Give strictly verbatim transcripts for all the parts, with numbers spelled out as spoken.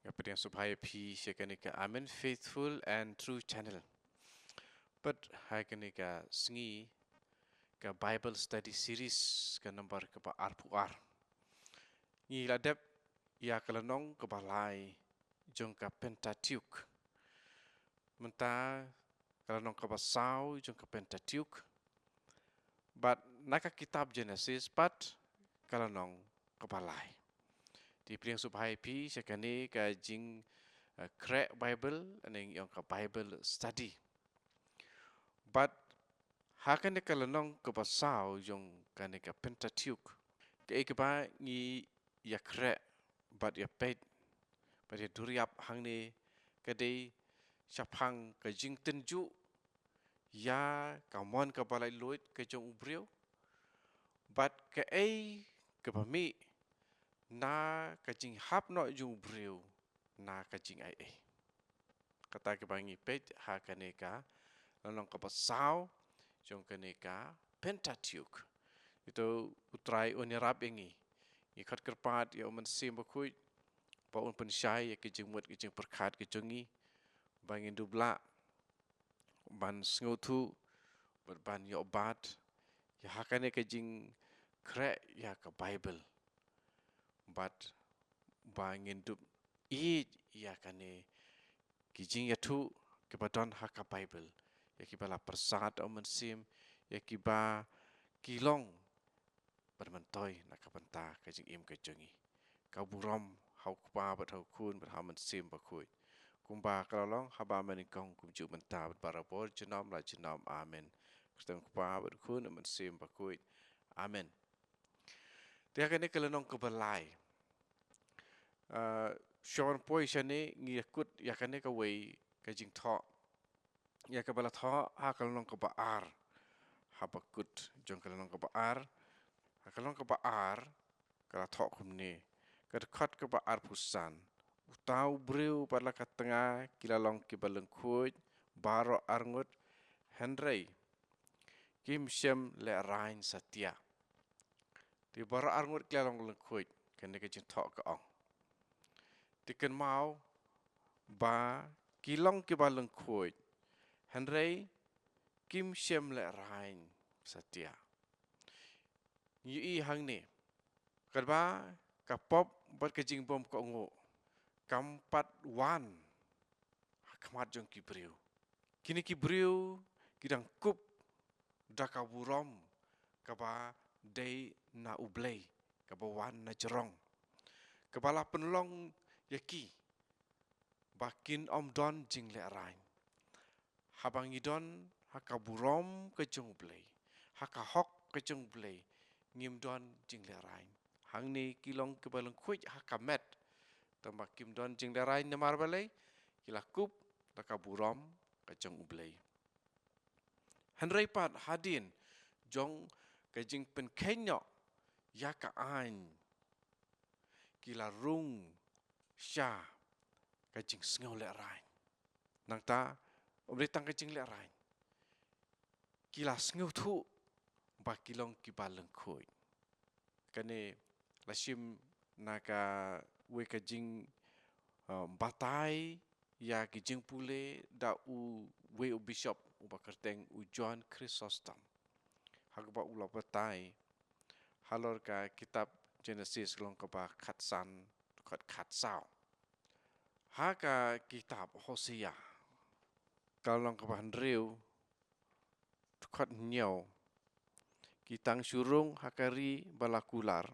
Nga pdiang sngewbha ïa phi sha kane ka Amen Faithful and True Channel. Bad ha kane ka sngi ka Bible Study Series ka number kaba arphew ar. Ngi la dep ïa ka lynnong kaba lai jong ka Pentateuch. Mynta ka lynnong kaba saw jong ka Pentateuch. Bad na ka kitab Genesis pat ka lynnong kaba lai. Te pdiang sngewbha ïa phi sha kane ka jing, eh, khreh Bible, lane ngi ong ka Bible study. Bad ha kane ka lynnong kaba saw jong kane ka Pentateuch, kaei kaba ngi ïa khreh bad ïa peit bad ïa duriap hangne ka dei shaphang ka jingtynjuh ïa ka mon kaba laitluid ka jong u briew, bad kaei kaba mih na ka jinghap noh jong u briew na ka jingaiei. Kata kaba ngi peit ha kane ka lynnong kaba saw jong kane ka Pentateuch. Ito U Trai un ïarap ïa ngi. Ngi khot kyrpad ïa U Mynsiem Bakhuid ba un pynshai ïa ki jingmut ki jingpyrkhat ki jong ngi, ba ngin dup lah ban sngewthuh bad ban ïoh bat ïa ha kane ka jingkhreh ïa ka Bible. Bad ba ngin dup ïeit ïa kane ki jingïathuh kiba don ha ka Bible, ïa kiba la pyrsad da U Mynsiem, ïa kiba ki long ban myntoi na ka bynta ka jingim ka jong ngi. Ka burom ha U Kpa bad ha U Khun bad ha U Mynsiem Bakhuid, kumba ka la long haba mynnyngkong, kumjuh mynta bad barabor, junom la junom. Amen. Kyrteng U Kpa bad U Khun, U Mynsiem Bakhuid. Amen. Te ha kane ka lynnong kaba lai, ah, shuwa ban poi shane ngi ïa kut ïa kane kawei ka jingthoh ïa kaba la thoh ha ka lynnong kaba ar. Haba kut jong ka lynnong kaba ar, ha ka lynnong kaba ar ka la thoh kumne, ka dkhot kaba arphew san: Uta u briew bad la ka tnga ki la long kiba lyngkhuid baroh arngut, hynrei kim shym lehraiñ satia. Te baroh arngut ki la long lyngkhuid, kane ka jingthoh ka ong. Te kynmaw ba ki long kiba lyngkhuid, hynrei kim shym lehraiñ satia. Ngi ïohi hangne, katba ka pop bad ka jingbymkohnguh kam pat wan ha khmat jong ki briew. Kine ki briew ki dang kup da ka burom kaba dei na U Blei, kaba wan na jrong, kaba la pynlong ïa ki ba kin ym don jinglehraiñ. Haba ngi don ha ka burom ka jong U Blei, ha ka hok ka jong U Blei, ngim don jinglehraiñ. Hangne ki long kiba lyngkhuid ha ka met, tangba kim don jinglehraiñ, namar balei? Ki la kup da ka burom ka jong U Blei. Hynrei pat hadien jong ka jingpynkheiñ noh ïa ka aiñ, ki la rung sha ka jingsngewlehraiñ. Nangta ym dei tang ka jinglehraiñ, ki la sngewthuh ba ki long kiba lyngkhuid. Kane la shim na kawei ka jing, uh, batai ïa ki jingpule da uwei u bishop uba kyrteng u John Chrysostom, ha kaba u la batai halor ka kitab Genesis, ka lynnong kaba khatsan, dkhot khatsaw. Ha ka kitab Hosea, ka lynnong kaba hynriew, dkhot hynñiew: Ki tang shu rung ha ka ri ba la kular,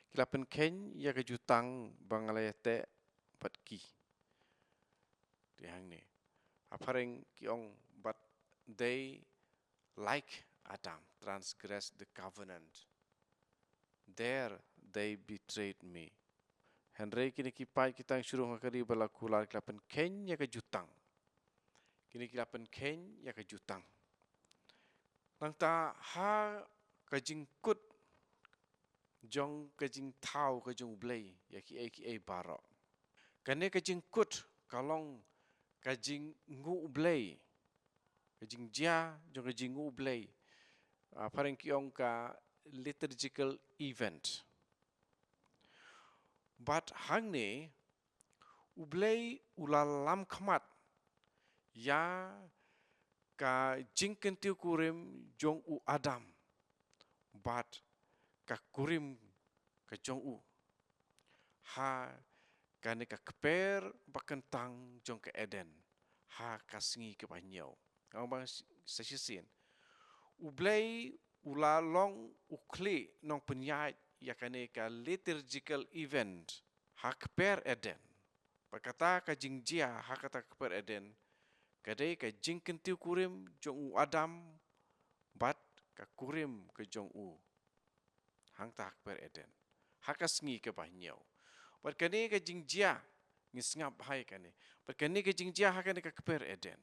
ki la pynkheiñ ïa ka jutang ba nga la ïateh bad ki. Te hangne ha phareng ki ong, but they, like Adam, transgressed the covenant. There they betrayed me. Hynrei kine ki paid ki tang shu rung ha ka ri ba la kular, ki la pynkheiñ ïa ka jutang. Kine ki la pynkheiñ ïa ka jutang. Nangta ha ka jingkut jong ka jingthaw ka jong U Blei ïa kiei kiei baroh, kane ka jingkut ka long ka jingnguh U Blei, ka jingjia jong ka jingnguh U Blei. Ah, phareng ki ong ka liturgical event. Bad hangne U Blei u la lam khmat ïa ka jingkyntiew kurim jong u Adam bad ka kurim ka jong u ha kane ka kper ba kyntang jong ka Eden ha ka sngi kaba hynñiew. Nga ong ba sa shisien, U Blei u la long u khlieh nongpynïaid ïa kane ka liturgical event ha kper Eden. Bad kata ka jingjia ha kata ka kper Eden ka dei ka jingkyntiew kurim jong u Adam bad ka kurim ka jong u hangta ha kper Eden ha ka sngi kaba hynñiew. Bad kane ka jingjia, ngi sngap ha kane, bad kane ka jingjia ha kane ka kper Eden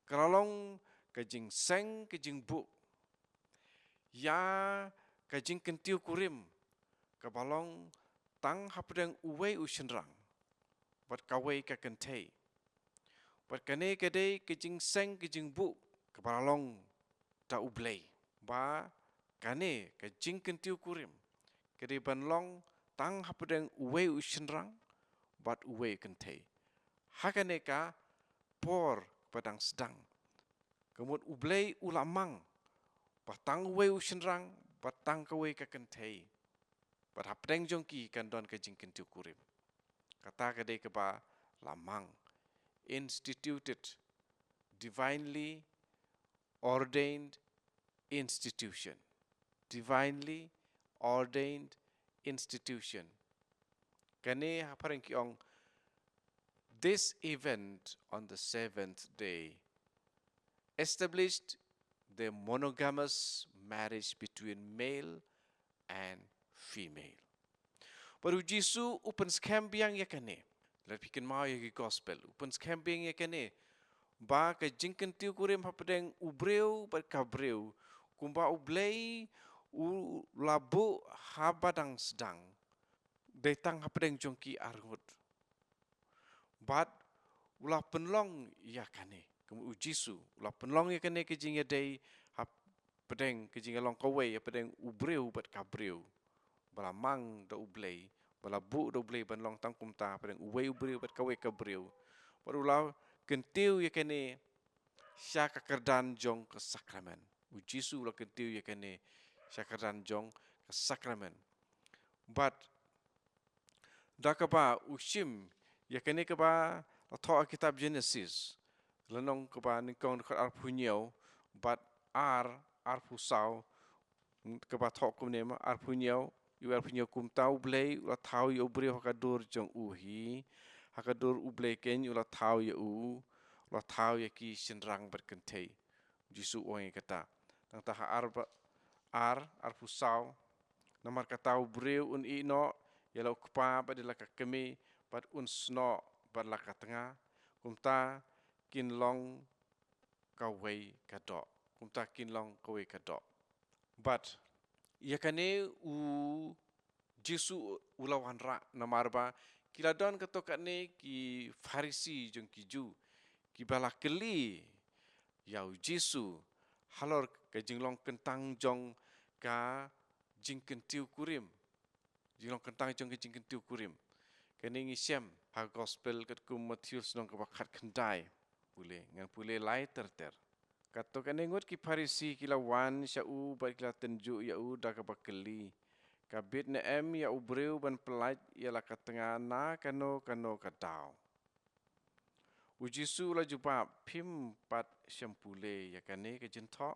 ka la long ka jingseng ka jingbuh ïa ka jingkyntiew kurim kaba long tang hapdeng uwei u shynrang bad kawei ka kynthei. Bad kane ka dei ka jingseng ka jingbuh kaba la long da U Blei, ba kane ka jingkyntiew kurim ka dei ban long tang hapdeng uwei u shynrang bad uwei u kynthei ha kane ka por ba dang sdang. Ka mut U Blei u la mang ba tang uwei u shynrang bad tang kawei ka kynthei, bad hapdeng jong ki kan don ka jingkyntiew kurim. Kata ka dei kaba la mang, instituted, divinely ordained institution. Divinely ordained institution. Kane ha phareng ki ong, this event on the seventh day established the monogamous marriage between male and female. Bad U Jisu u pynskhem biang ïa kane. Lada phi kynmaw ïa ki gospel, u pynskhem biang ïa kane, ba ka jingkyntiew kurim hapdeng u briew bad ka briew, kumba U Blei u la buh haba dang sdang, dei tang hapdeng jong ki arngut. Bad u la pynlong ïa kane, ka mut U Jisu u la pynlong ïa kane ka jingïadei hapdeng, ka jingïalong kawei hapdeng u briew bad ka briew, ba la mang da U Blei, ba la buh da U Blei ban long tang kumta hapdeng uwei u briew bad kawei ka briew. Bad u la kyntiew ïa kane sha ka kyrdan jong ka sakramen. U Jisu u la kyntiew ïa kane sha ka kyrdan jong ka sakramen. Bad da kaba u shim ïa kane kaba la thoh ha kitab Genesis, lynnong kaba nyngkong, dkhot arphew hynñiew bad ar, arphew saw, kaba thoh kumne ma, arphew hynñiew, arphew hynñiew, kumta U Blei u la thaw ïa u briew ha ka dur jong u hi, ha ka dur U Blei keiñ u la thaw ïa u, u la thaw ïa ki shynrang bad kynthei. U Jisu u ong ïa kata. Nangta ha ar ba, ar, arphew saw, namar kata u briew un ïehnoh ïa la u kpa bad ïa la ka kmie, bad un snoh bad la ka tnga, kumta kin long kawei ka doh. Kumta kin long kawei ka doh. Bad ïa kane U Jisu u la wanrah namar ba ki la don katto katne ki Pharisi jong ki Jiw, kiba la kylli ïa U Jisu halor ka jinglong kyntang jong ka jingkyntiew kurim. Jinglong kyntang jong ka jingkyntiew kurim. Kane ngi shem ha gospel katkum Mathaios lynnong kaba khatkhyndai. Pule, ngan pule lai ter ter. Katto katne ngut ki Pharisi ki la wan sha u bad ki la tynjuh ïa u da kaba kylli, ka bit ne em ïa u briew ban pyllait ïa la ka tnga na kano kano ka daw. U Jisu u la jubab, phim pat shym pule ïa kane ka jingthoh?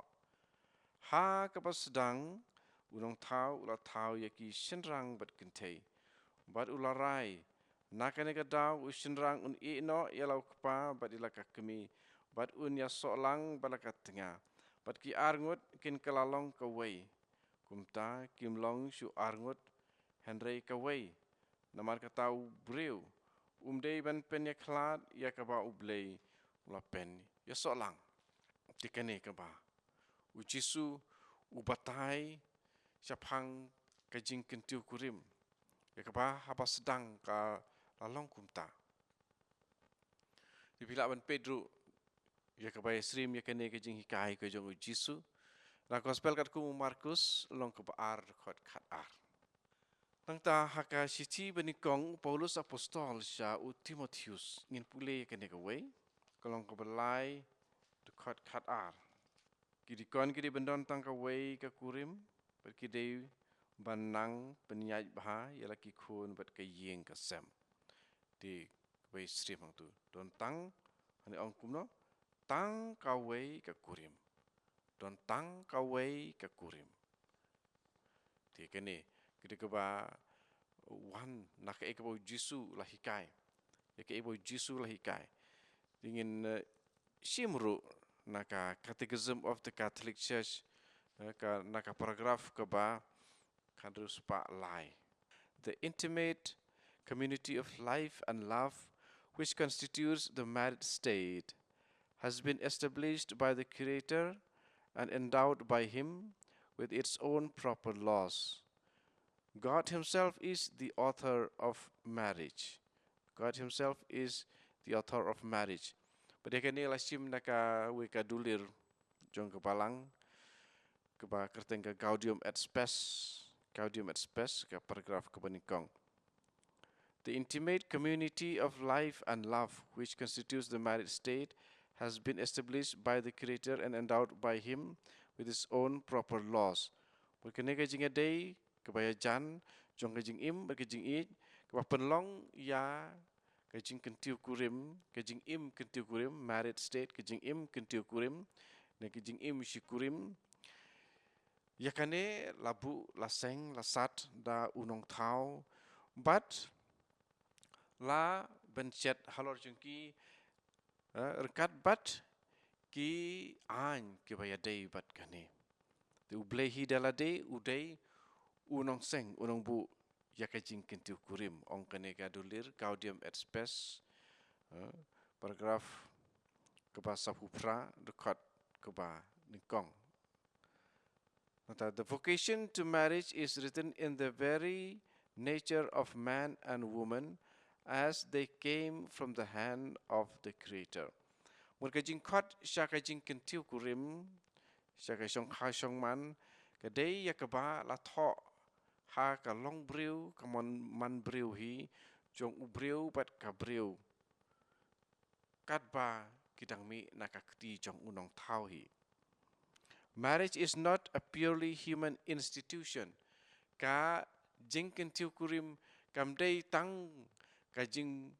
Ha kaba sdang, u nongthaw u la thaw ïa ki shynrang bad kynthei, bad u la rai, na kane ka daw u shynrang un ïehnoh ïa la u kpa bad ïa la ka kmie, bad un ïasoh lang bad la ka tnga, bad ki arngut kin kylla long kawei. Kumta kim long shuh arngut, hynrei kawei. Namar kata u briew um dei ban pynïakhlad ïa kaba U Blei u la pynïasoh lang. Te kane kaba U Jisu u batai shaphang ka jingkyntiew kurim, ïa kaba haba sdang ka la long kumta. Te phi lah ban peit ruh ïa kaba ïasyriem ïa kane ka jinghikai ka jong U Jisu na gospel katkum u Markus, lynnong kaba ar, dkhot khatar. Nangta ha ka shithi ba nyngkong u Paulus apostol sha u Timotheus, ngin pule kane kawei, ka long kaba lai, dkhot khat ar. Ki dikon ki dei ban don tang kawei ka kurim, bad ki dei ban nang pynïaid bha ïa la ki khun bad ka ïing ka sem. Te kaba ïasyriem hangtu, don tang, hangne ong kumno, tang kawei ka kurim. Don tang kawei ka kurim. Te kane, ka dei kaba wan na kaei kaba u Jisu u la hikai. Ïa kaei ba u Jisu u la hikai. Te ngin, eh, shim ruh na ka Catechism of the Catholic Church, eh, ka, na ka paragraph kaba khathynriew spah lai. The intimate community of life and love which constitutes the married state has been established by the Creator and endowed by Him with its own proper laws. God Himself is the author of marriage. God Himself is the author of marriage. Bad ïa kane la shim na kawei ka dulir jong ka Balang, kaba kyrteng ka Gaudium et Spes, Gaudium et Spes, ka paragraph kaba nyngkong. The intimate community of life and love which constitutes the married state has been established by the Creator and endowed by Him with its own proper laws. Bad kane ka jingïadei kaba ïajan jong ka jingim bad ka jingïeit, kaba pynlong ïa ka jingkyntiew kurim, ka jingim kyntiew kurim, married state, ka jingim kyntiew kurim, ne ka jingim shi kurim. Ïa kane la buh, la seng, la sat da u nongthaw, bad la bynshet halor jong ki, eh, ryngkat bad ki aiñ kiba ïadei bad kane. Te U Blei hi da lade u dei u nongseng, u nongbuh ïa ka jingkyntiew kurim, ong kane ka dulir, Gaudium et Spes, eh, paragraph kaba sawphew phra, dkhot kaba nyngkong. Nangta, the vocation to marriage is written in the very nature of man and woman as they came from the hand of the Creator. Mut ka jingkhot sha ka jingkyntiew kurim, sha ka shongkha shongman, ka dei ïa kaba la thoh ha ka longbriew, ka mon-, manbriew hi, jong u briew bad ka briew, katba ki dang mih na ka kti jong u nongthaw hi. Marriage is not a purely human institution. Ka jingkyntiew kurim kam dei tang ka jing,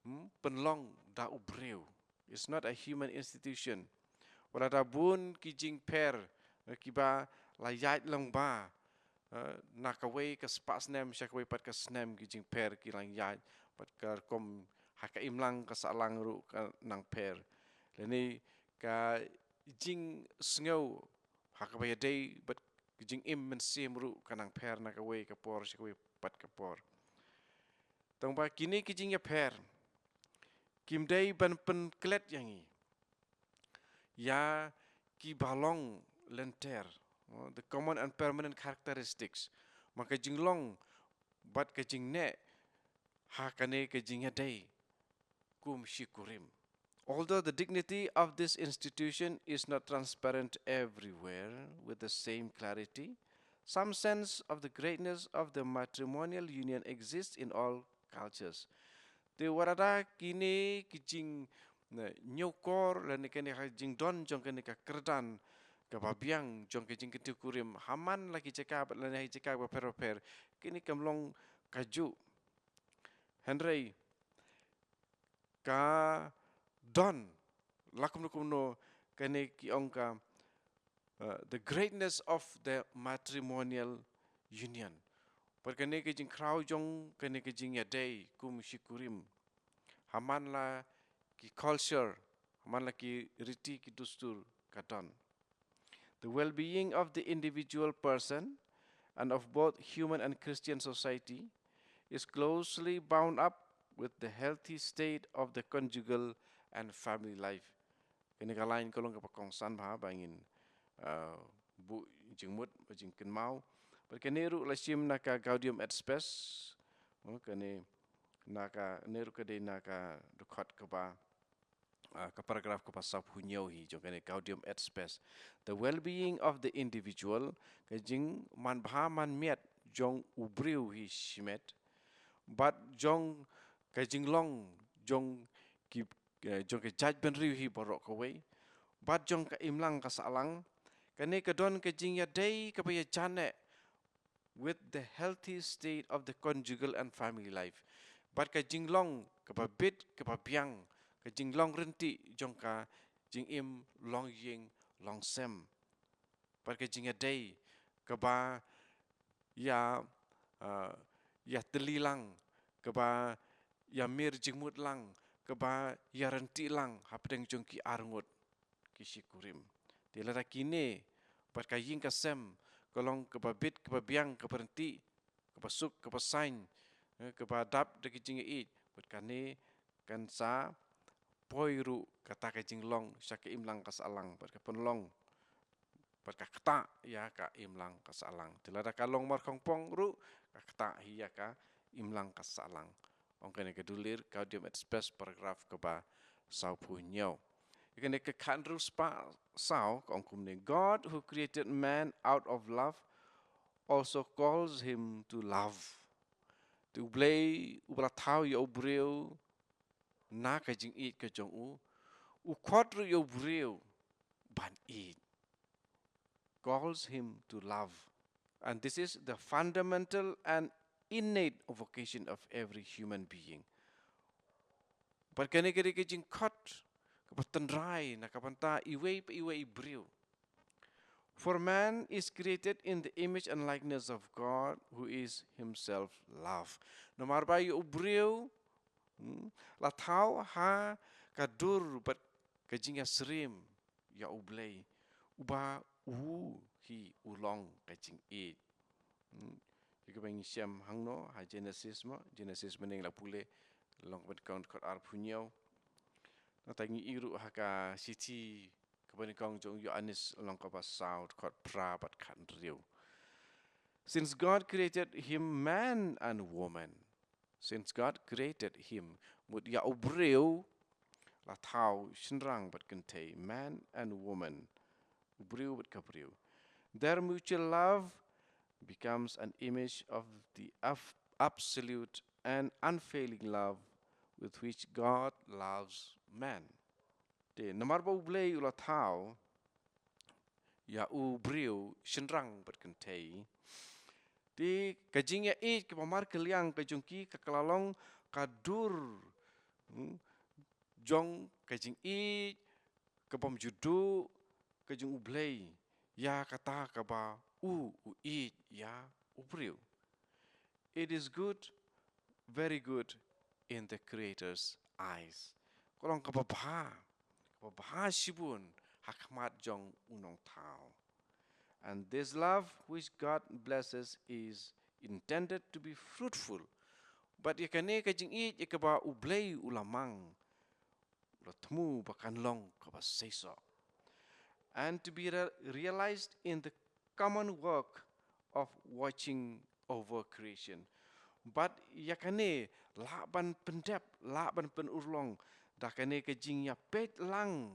hmm, pynlong da u briew. It's not a human institution. Wat la da bun ki jingpher, eh, kiba la ïaid lyngba, eh, na kawei ka spah snem sha kawei pat ka snem, ki jingpher ki la ïaid, bad ka rukom ha ka imlang ka sahlang ruh ka nang pher. Lane ka jingsngew ha kaba ïadei bad ka jingim mynsiem ruh ka nang pher na kawei ka por sha kawei pat ka por. Tangba kine ki jingïapher kim dei ban pynklet ïa ngi ïa kiba long lynter, the common and permanent characteristics, ma ka jinglong bad ka jingneh ha kane ka jingïadei kum shi kurim. Although the dignity of this institution is not transparent everywhere with the same clarity, some sense of the greatness of the matrimonial union exists in all cultures. Te wat la da kine ki jing, ne, ñiewkor lane kane ka jingdon jong kane ka kyrdan kaba biang jong ka jingkyntiew kurim ha man la ki jaka bad lane ha ki jaka bapher bapher, kine kam long kajuh. Hynrei ka don la kumno kumno kane ki ong ka, uh, the greatness of the matrimonial union. Bad kane ka jingkhraw jong kane ka jingïadei kum shi kurim ha man la ki culture, ha man la ki riti ki dustur ka don. The well-being of the individual person and of both human and Christian society is closely bound up with the healthy state of the conjugal and family life. Kane ka line ka long kaba kongsan bha ba ngin, uh, buh jingmut, buh jingkynmaw. Bad kane ruh la shim na ka Gaudium et Spes. Oh, kane na ka, ne ruh ka dei na ka dkhot kaba, ah, ka paragraph kaba sawphew hynñiew hi jong kane Gaudium et Spes. The well-being of the individual, ka jingmanbha manmiat jong u briew hi shimet, bad jong ka jinglong jong ki, eh, jong ka jaitbynriew hi baroh kawei, bad jong ka imlang ka sahlang. Kane ka don ka jingïadei kaba ïajan eh with the healthy state of the conjugal and family life. Bad ka jinglong kaba bit kaba biang, ka jinglong ryntih jong ka jingim longïing longsem. Bad ka jingïadei kaba ïa, ah, ïatylli lang, kaba ïamir jingmut lang, kaba ïaryntih lang hapdeng jong ki arngut ki shikurim. Te lada kine, bad ka ïing ka sem ka long kaba bit kaba biang, kaba ryntih, kaba suk kaba saiñ, eh, kaba dap da ki jingïeit, bad kane kan sa poi ruh kata ka jinglong sha ka imlang ka sahlang, bad ka pynlong bad ka ktah ïa ka imlang ka sahlang. Te lada ka long markhongpong ruh, ka ktah hi ïa ka imlang ka sahlang. Ong kane ka dulir Gaudium et Spes, paragraph kaba sawphew hynñiew. Ïa kane ka khathynriew spah saw ka ong kumne: God, who created man out of love, also calls him to love. Te U Blei uba la thaw ïa u briew na ka jingïeit ka jong u, u khot ruh ïa u briew ban ïeit. Calls him to love. And this is the fundamental and innate vocation of every human being. Bad kane ka dei ka jingkhot kaba tynrai na ka bynta iwei pa iwei i briew. For man is created in the image and likeness of God, who is himself love. Namar ba ïa u briew, hmm, la thaw ha ka dur bad ka jingïasyriem ïa U Blei, uba u hi u long ka jingïeit. Hmm. Ïa kaba ngi shem hangno ha Genesis mo, Genesis mynne ngi la pule, lynnong kaba nyngkong dkhot arphew hynñiew. Nangta ngi ïohi ruh ha ka shithi kaba nyngkong jong u Ïoannis, lynnong kaba saw, dkhot phra bad khathynriew. Since God created him man and woman, since God created him, mut ïa u briew la thaw shynrang bad kynthei, man and woman, u briew bad ka briew. Their mutual love becomes an image of the ab-, absolute and unfailing love with which God loves man. Te namar ba U Blei u la thaw ïa u briew shynrang bad kynthei, te ka jingïaieit kaba markylliang ka jong ki ka la long ka dur, hmm, jong ka jingïeit kabym ju duh ka jong U Blei ïa kata kaba u, u ïeit ïa u briew. It is good, very good in the Creator's eyes. Ka long kaba bha, kaba bha shibun ha khmat jong u Nongthaw. And this love which God blesses is intended to be fruitful. Bad ïa kane ka jingïeit ïa kaba U Blei u la mang, u la thmu ba kan long kaba seisoh. And to be re-, realized in the common work of watching over creation. Bad ïa kane lah ban pyndep, lah ban pynurlong da kane ka jingïapeit lang,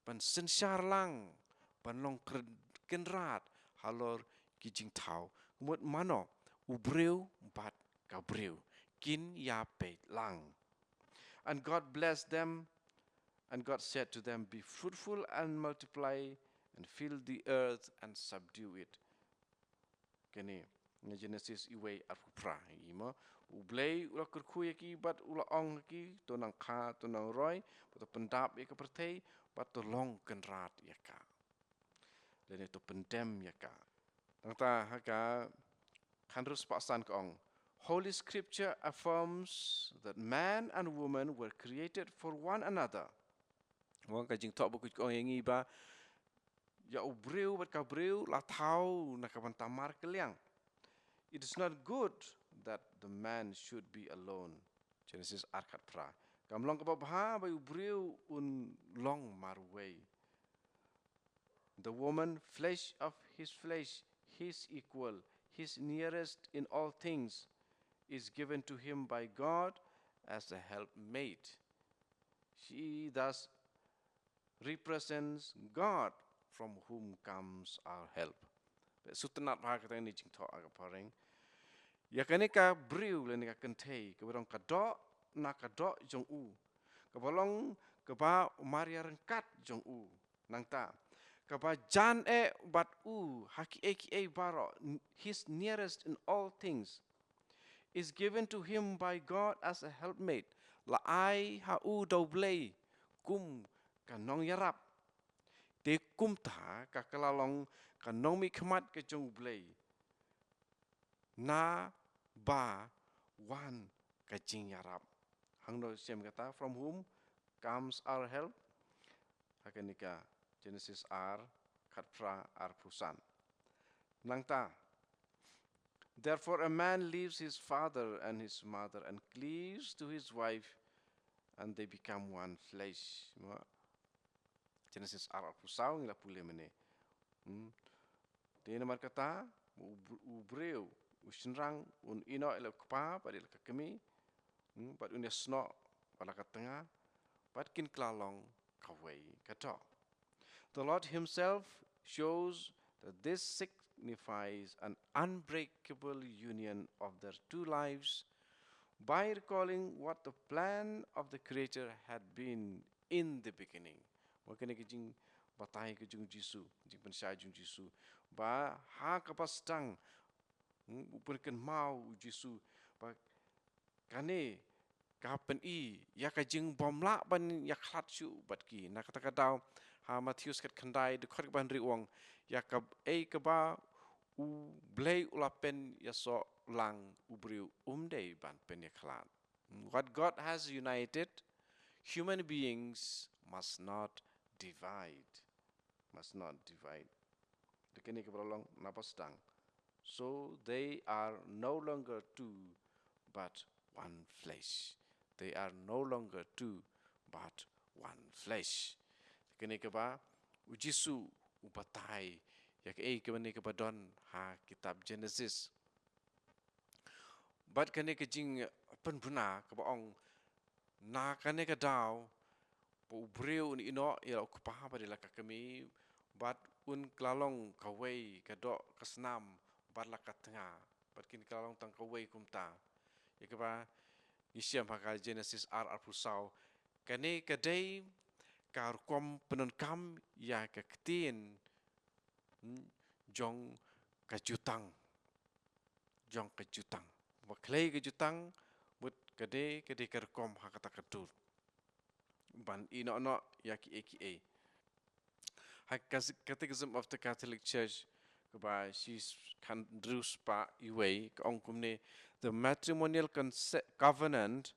ban synshar lang, ban long kren-, kynrad halor ki jingthaw. Mut mano, u briew bad ka briew kin ïapeit lang. And God blessed them, and God said to them, "Be fruitful and multiply, and fill the earth and subdue it." Kane na Genesis uwei arphew phra, ïa mo. U Blei u la kyrkhu ïa ki bad u la ong ïa ki, "To nang kha, to nang roi, bad to pyndap ïa ka pyrthei, bad to long kynrad ïa ka, lane to pyndem ïa ka." Nangta ha ka khathynriew spah san ka ong, "Holy Scripture affirms that man and woman were created for one another." Mo, ka Jingthoh Bakhuid ka ong ïa ngi ba ïa u briew bad ka briew la thaw na ka bynta markylliang. "It is not good that the man should be alone." Genesis ar khat phra. Kam long kaba bha ba u briew un long marwei. "The woman, flesh of his flesh, his equal, his nearest in all things, is given to him by God as a helpmate. She thus represents God, from whom comes our help." Sngewtynnat bha kata kane ka jingthoh, ha ka phareng. Ïa kane ka briew lane ka kynthei, kaba long ka doh na ka doh jong u, kaba long kaba mar ïaryngkat jong u. Nangta, kaba jan eh bad u ha kiei kiei baroh, n-, his nearest in all things, is given to him by God as a helpmate. La ai ha u da U Blei kum ka nongïarap. Te kumta ka, ka la long ka nongmihkhmat ka jong U Blei. Naba wan ka jingïarap. Hangno shem kata, from whom comes our help? Ha kane ka Genesis ar, khatphra, arphew san. Nangta, therefore a man leaves his father and his mother and cleaves to his wife, and they become one flesh. Mo? Genesis ar, arphew saw ngi la pule mynne. Hmm. Te namar kata, u br-, u briew, u shynrang, un ïehnoh ïa la u kpa bad ïa la ka kmie, hmm, bad un ïasnoh bad la ka tnga, bad kin kylla long kawei ka doh. The Lord himself shows that this signifies an unbreakable union of their two lives by recalling what the plan of the Creator had been in the beginning. Mo, kane ka jingbatai ka jong U Jisu, jingpynshai jong U Jisu, ba ha kaba sdang, hmm, u pynkynmaw U Jisu ba kane ka pyni ïa ka jingbymlah ban ïakhlad shuh bad ki. Na kata ka daw, ha Mathaios khatkhyndai, dkhot kaba hynriew, u ong, ïa kaei kaba U Blei u la pynïasoh lang, u briew um dei ban pynïakhlad. What God has united, human beings must not divide. Must not divide. Te kane kaba la long naba sdang. So they are no longer two, but one flesh. They are no longer two, but one flesh. Te kane kaba U Jisu u batai ïa kaei kaba, ne kaba don ha kitab Genesis. Bad kane ka jingpynbna kaba ong, na kane ka daw, ba u briew un ïehnoh ïa la u kpa bad ïa la ka kmie, bad un kylla long kawei ka doh ka snam bad la ka tnga, bad kin kylla long tang kawei kumta. Ïa kaba ngi shem ha ka Genesis ar, arphew saw. Kane ka dei ka rukom pyndonkam ïa ka ktien, hmm, jong ka jutang. Jong ka jutang. Ba khlei ka jutang, mut ka dei, ka dei ka rukom ha kata ka dur ban ïehnoh noh ïa kiei kiei. Ha ka Catechism of the Catholic Church, kaba shi khathynriew spah wei, ka ong kumne: "The matrimonial conce-, covenant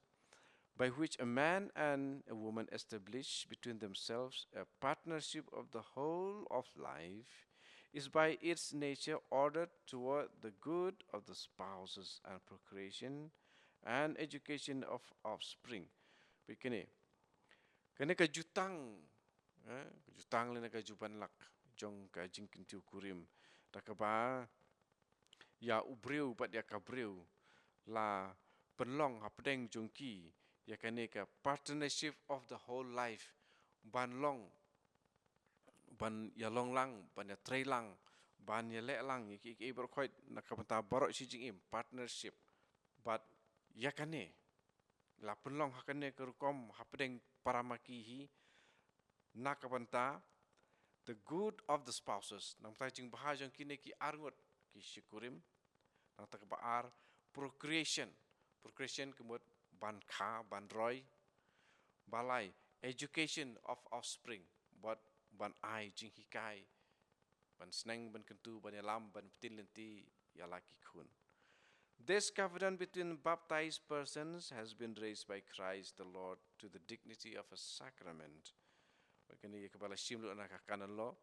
by which a man and a woman establish between themselves a partnership of the whole of life is by its nature ordered toward the good of the spouses and procreation and education of offspring." Bad kane, kane ka jutang, eh, ka jutang lane ka jubanlak jong ka jingkyntiew kurim, da kaba ïa u briew bad ïa ka briew la pynlong hapdeng jong ki ïa kane ka partnership of the whole life, ban long, ban ïalong lang, ban ïatrei lang, ban ïaleh lang ïa kiei kiei baroh khoit na ka bynta baroh shi jingim, partnership. Bad ïa kane la pynlong ha kane ka rukom hapdeng para ma ki hi, na ka bynta the good of the spouses, na ka bynta jingbha jong kine ki arngut ki shikurim. Na ka bynta kaba ar, procreation. Procreation ka mut ban kha, ban roi. Ba lai, education of offspring, bad ban ai jinghikai, ban sneng, ban kyntu, ban ïalam, ban pyntip lynti ïa la ki khun. This covenant between baptized persons has been raised by Christ the Lord to the dignity of a sacrament. Bad kane ïa kaba la shim lut na ka Canon Law,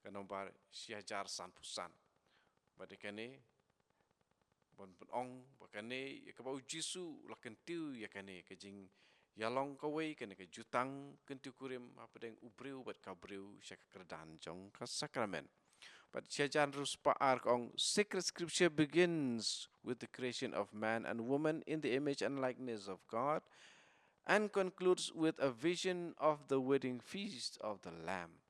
ka nombar shi hajar sanphew san. Bad ïa kane, ban pynong ba kane ïa kaba U Jisu u la kyntiew ïa kane ka jingïalong kawei, kane ka jutang kyntiew kurim hapdeng u briew bad ka briew sha ka kyrdan jong ka sakramen. Bad shi hajar hynriew spah ar ka ong, "Sacred scripture begins with the creation of man and woman in the image and likeness of God and concludes with a vision of the wedding feast of the Lamb."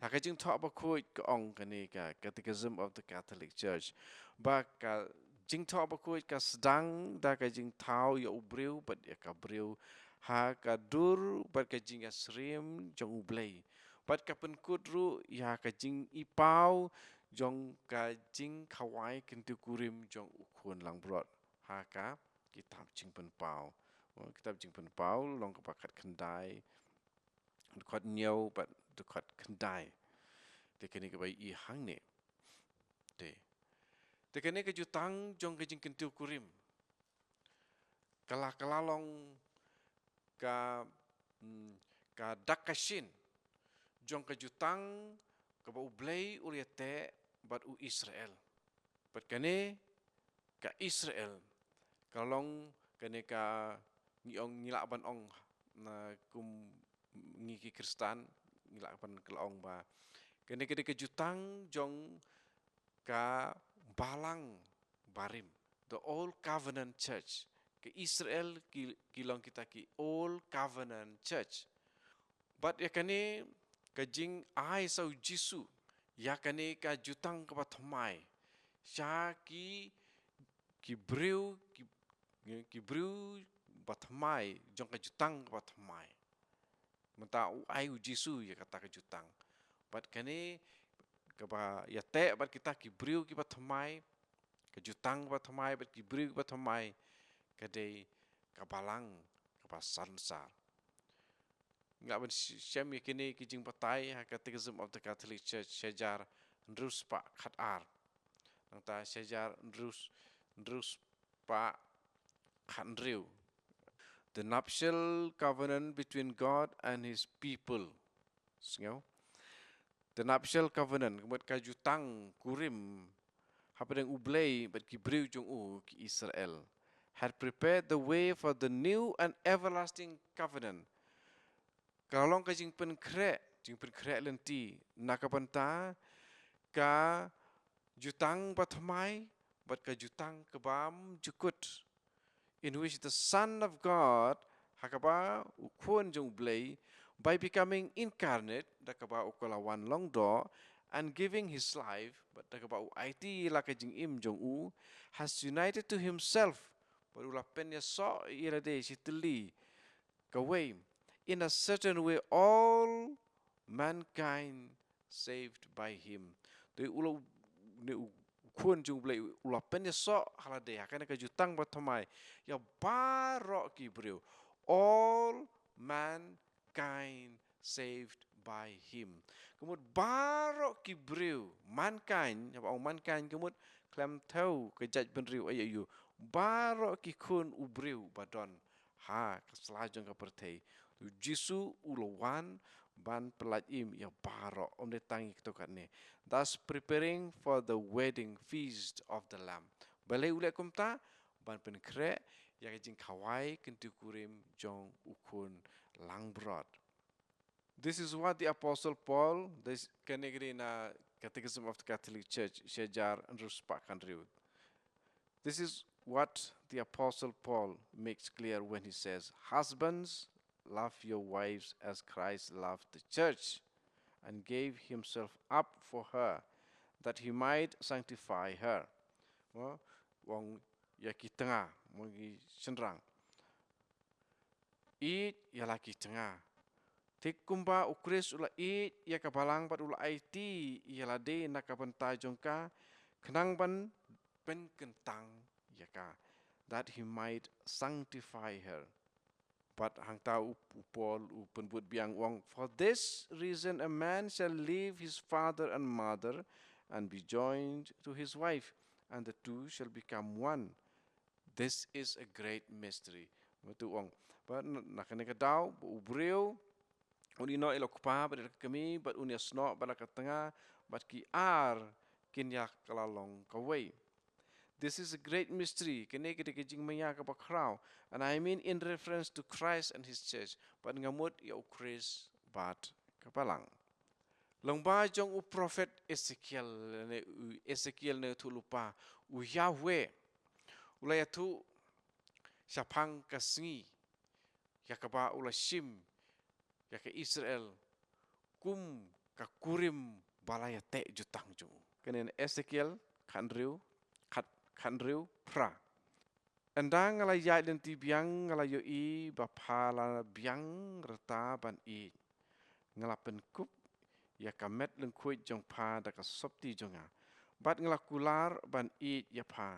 Ha ka Jingthoh Bakhuid ka ong kane ka Catechism of the Catholic Church, ba ka Jingthoh Bakhuid ka sdang da ka jingthaw ïa u briew bad ïa ka briew ha ka dur bad ka jingïasyriem jong U Blei, bad ka pynkut ruh ïa ka jingipaw jong ka jingkhawai kyntiew kurim jong U Khun langbrot ha ka Kitab Jingpynpaw. Oh, Kitab Jingpynpaw lynnong kaba khatkhyndai, dkhot hynñiew bad dkhot khyndai. Te kane kaba i hangne. Te. Te kane ka jutang jong ka jingkyntiew kurim ka la, ka la long ka, mm, ka dak ka shin jong ka jutang kaba U Blei u la ïateh bad u Israel. Bad kane ka Israel ka long kane ka, ngi ong, ngi lah ban ong, na kum ngi ki Khristan, ngi lah ban ka la ong ba kane ka dei ka jutang jong ka Balang Barim, the Old Covenant Church. Ka Israel ki, ki long kita ki Old Covenant Church. Bad ïa kane ka jingai sa u Jisu ïa kane ka jutang kaba thymmai sha ki, ki briew, ki, ki briew ba thymmai jong ka jutang kaba thymmai. Mynta u ai u Jisu ïa kata ka jutang. Bad kane kaba ïateh bad kita ki briew kiba thymmai, ka jutang kaba thymmai bad ki briew kiba thymmai, ka dei ka Balang kaba Sansa. Nga ban sh-, shem ïa kine ki jingbatai ha Catechism of the Catholic Church, shihajar hynriew spah khatar. Nangta shihajar hynriew, hynriew spah khathynriew. The nuptial covenant between God and his people. Sngew? The nuptial covenant, ka mut ka jutang kurim hapdeng U Blei bad ki briew jong u ki Israel, had prepared the way for the new and everlasting covenant. Ka long ka jingpynkhreh, jingpynkhreh lynti na ka bynta ka jutang bathymmai bad ka jutang kabym jukut, in which the Son of God, ha kaba u Khun jong U Blei, by becoming incarnate, da kaba u la wan long doh, and giving his life, bad da kaba u aiti la ka jingim jong u, has united to himself, bad u la pynïasoh ïa lade shi tylli kawei, in a certain way all mankind saved by him. Te u la, ne u Khun jong U Blei u la pynïasoh ha lade ha kane ka jutang bathymmai ïa baroh ki briew. All mankind saved by him. Ka mut baroh ki briew, mankind, haba ong mankind ka mut khlem thew ka jaitbynriew aïu aïu. Baroh ki khun u briew ba don ha ka sla jong ka pyrthei. U Jisu u la wan ban pyllait im ïa baroh, ym dei tang ïa kito katne. Thus preparing for the wedding feast of the Lamb. Balei u leh kumta? Ban pynkhreh ïa ka jingkhawai kyntiew kurim jong u Khun langbrot. This is what the Apostle Paul, this, kane ka dei na Catechism of the Catholic Church, shihajar hynriew spah khathynriew. This is what the Apostle Paul makes clear when he says, "Husbands, love your wives as Christ loved the church and gave himself up for her, that he might sanctify her." Mo, u ong ïa ki tnga, mo, ki shynrang. Ïeit ïa la ki tnga. Te kumba u Khrist u la ïeit ïa ka balang bad u la aiti ïa lade na ka bynta jong ka, khnang ban pynkyntang ïa ka, that he might sanctify her. Bad hangta u, u Paul u pynbud biang, u ong, "For this reason a man shall leave his father and mother and be joined to his wife, and the two shall become one." This is a great mystery. Mo, te u ong, bad na, na kane ka daw ba u briew un ïehnoh ïa la u kpa bad ïa la ka kmie, bad un ïasnoh bad la ka tnga, bad ki ar kin ïa kylla long kawei. This is a great mystery. Kane ka dei ka jingmaïa kaba khraw. And I mean in reference to Christ and his church. Bad nga mut ïa u Khrist bad ka balang. Lyngba jong u prophet Ezekiel, ne u Ezekiel ne u thuklypa, u Yahweh u la ïathuh shaphang ka sngi ïa kaba u la shim ïa ka Israel kum ka kurim ba la ïateh jutang jong u. Kane na Esekiel khathynriew, khat, khathynriew phra. Ynda nga la ïaid lynti biang nga la ïohi ba pha la biang rta ban ïeit. Nga la pynkup ïa ka met lyngkhuid jong pha da ka sopti jong nga. Bad nga la kular ban ïeit ïa pha.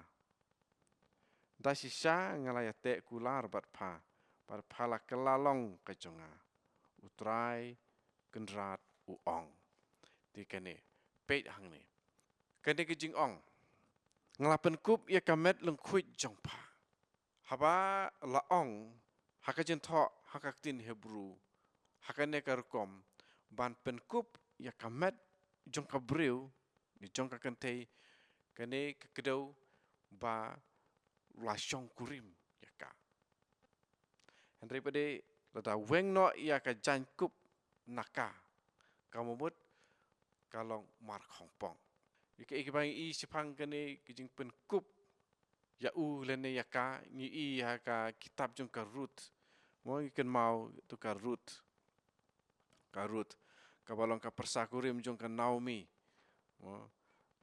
Da shisha nga la ïateh kular bad pha, bad pha la kylla long ka jong nga, U Trai Kynrad u ong. Te kane, peit hangne. Kane ka jingong. Nga la pynkup ïa ka met lyngkhuid jong pha. Haba la ong, ha ka jingthoh, ha ka ktien Hebru, ha kane ka rukom, ban pynkup ïa ka met jong ka briew, ne jong ka kynthei, kane ka kdew ba la shong kurim ïa ka. Hynrei pat de lada weng noh ïa ka jaiñkup na ka, ka mut ka long mar khongpong. Ïa kaei kaba ngi i shaphang kane ka jingpynkup ïa u lane ïa ka, ngi i ha ka kitab jong ka Ruth. Mo, ngi kynmaw to ka Ruth. Ka Ruth, kaba long ka pyrsa kurim jong ka Naomi. Mo,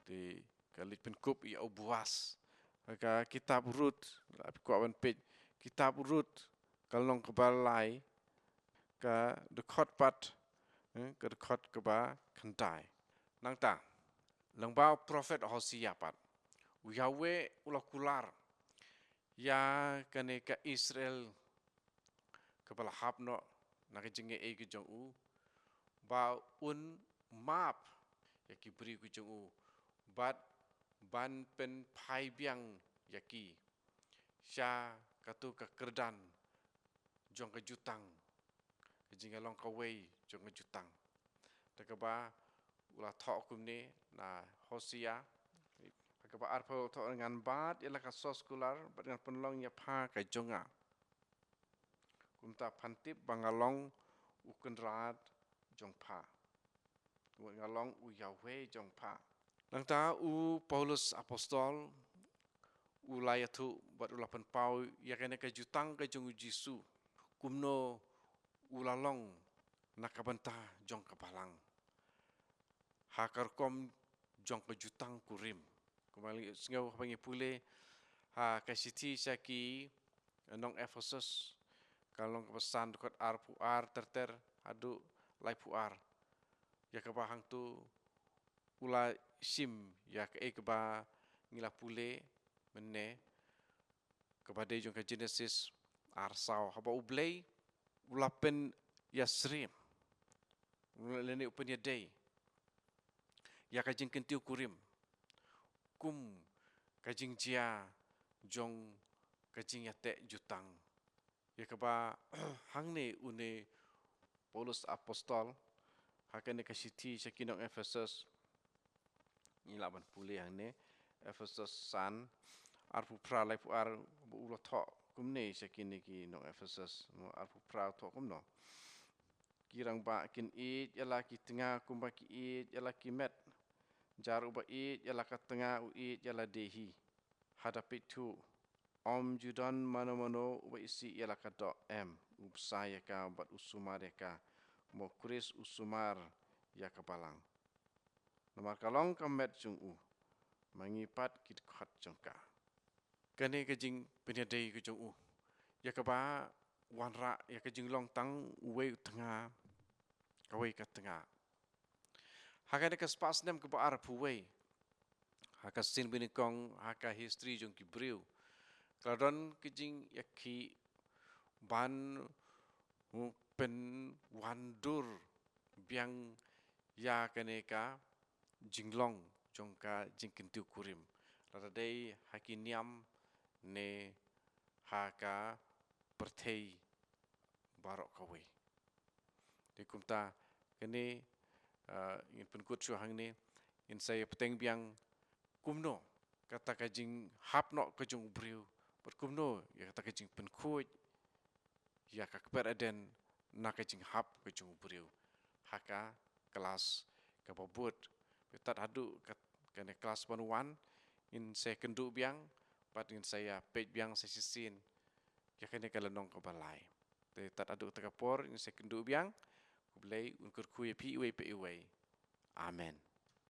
te ka leit pynkup ïa u Boas. Ha ka kitab Ruth, la phi kwah ban peit. Kitab Ruth, ka lynnong kaba lai, ka dkhot pat, eh, ka dkhot kaba khyndai. Nangta, lyngba u prophet Hosea pat, u Yahweh u la kular ïa kane ka Israel kaba la hap noh na ka jingaiei ka jong u, ba un map ïa ki briew ki jong u, bad ban pynphai biang ïa ki sha katu ka kyrdan jong ka jutang, ka jingïalong kawei jong ka jutang. Da kaba u la thoh kumne na Hosea, ha kaba arphew thoh, ngan bat ïa la ka source scholar, bad ngan pynlong ïa pha ka jong nga. Kumta phan tip ba nga long U Kynrad jong pha. Kumta nga long U Yahweh jong pha. Nangta u Paulus Apostol, u la ïathuh bad u la pynpaw ïa kane ka jutang ka jong u Jisu, kumno u la long na ka bynta jong ka balang. Ha ka rukom jong ka jutang kurim. Kumba ngi sngew haba ngi pule ha ka shithi sha ki nong Ephesus, ka lynnong kaba san, dkhot arphew ar ter ter haduh laiphew ar. Ïa kaba hangtu u la shim ïa kaei kaba ngi la pule mynne, kaba dei jong ka Genesis ar saw, haba U Blei u la pynïasyriem lane u pynïadei ïa ka jingkyntiew kurim kum ka jingjia jong ka jingïateh jutang. Ïa kaba hangne une Paulus Apostol ha kane ka shithi sha ki nong Ephesus, ngi lah ban pule hangne, Ephesus san, arphew phra, laiphew ar, ba u la thoh kumne sha kine ki nong Ephesus, mo, arphew phra thoh kumno: Ki rangbah kin ïeit ïa la ki tnga kumba ki ïeit ïa la ki met. Jar uba ïeit ïa la ka tnga u ïeit ïa lade hi. Hada peit thuh, ym ju don mano mano uba isih ïa la ka doh, em, u bsa ïa ka bad u sumar ïa ka, mo, Khrist u sumar ïa ka balang. Namar ka long ka met jong u, ma ngi pat ki dkhot jong ka. Kane ka jingpynïadei ka jong u, ïa kaba wanrah ïa ka jinglong tang uwei u tnga, kawei ka tnga. Ha kane ka spah snem kaba arphew wei, ha ka sien banyngkong, ha ka history jong ki briew, ka la don ka jingïakhih ban pynwandur biang ïa kane ka jinglong jong ka jingkyntiew kurim, lada dei ha ki niam ne ha ka pyrthei baroh kawei. Te kumta kane, ah, ngin pynkut shuh hangne, ngin sa ïa bteng biang kumno kata ka jinghap noh ka jong u briew, bad kumno ïa kata ka jingpynkhuid ïa ka kper Eden na ka jinghap ka jong u briew ha ka klas kaba bud. Bad tad haduh ka, kane klas ban wan, ngin sa ïakynduh biang bad ngin sa ïapeit biang sa shisien ïa kane ka lynnong kaba lai. Te tad haduh kata ka por ngin sa ïakynduh biang. Khublei, un kyrkhu ïa phi iwei pa iwei. Amen.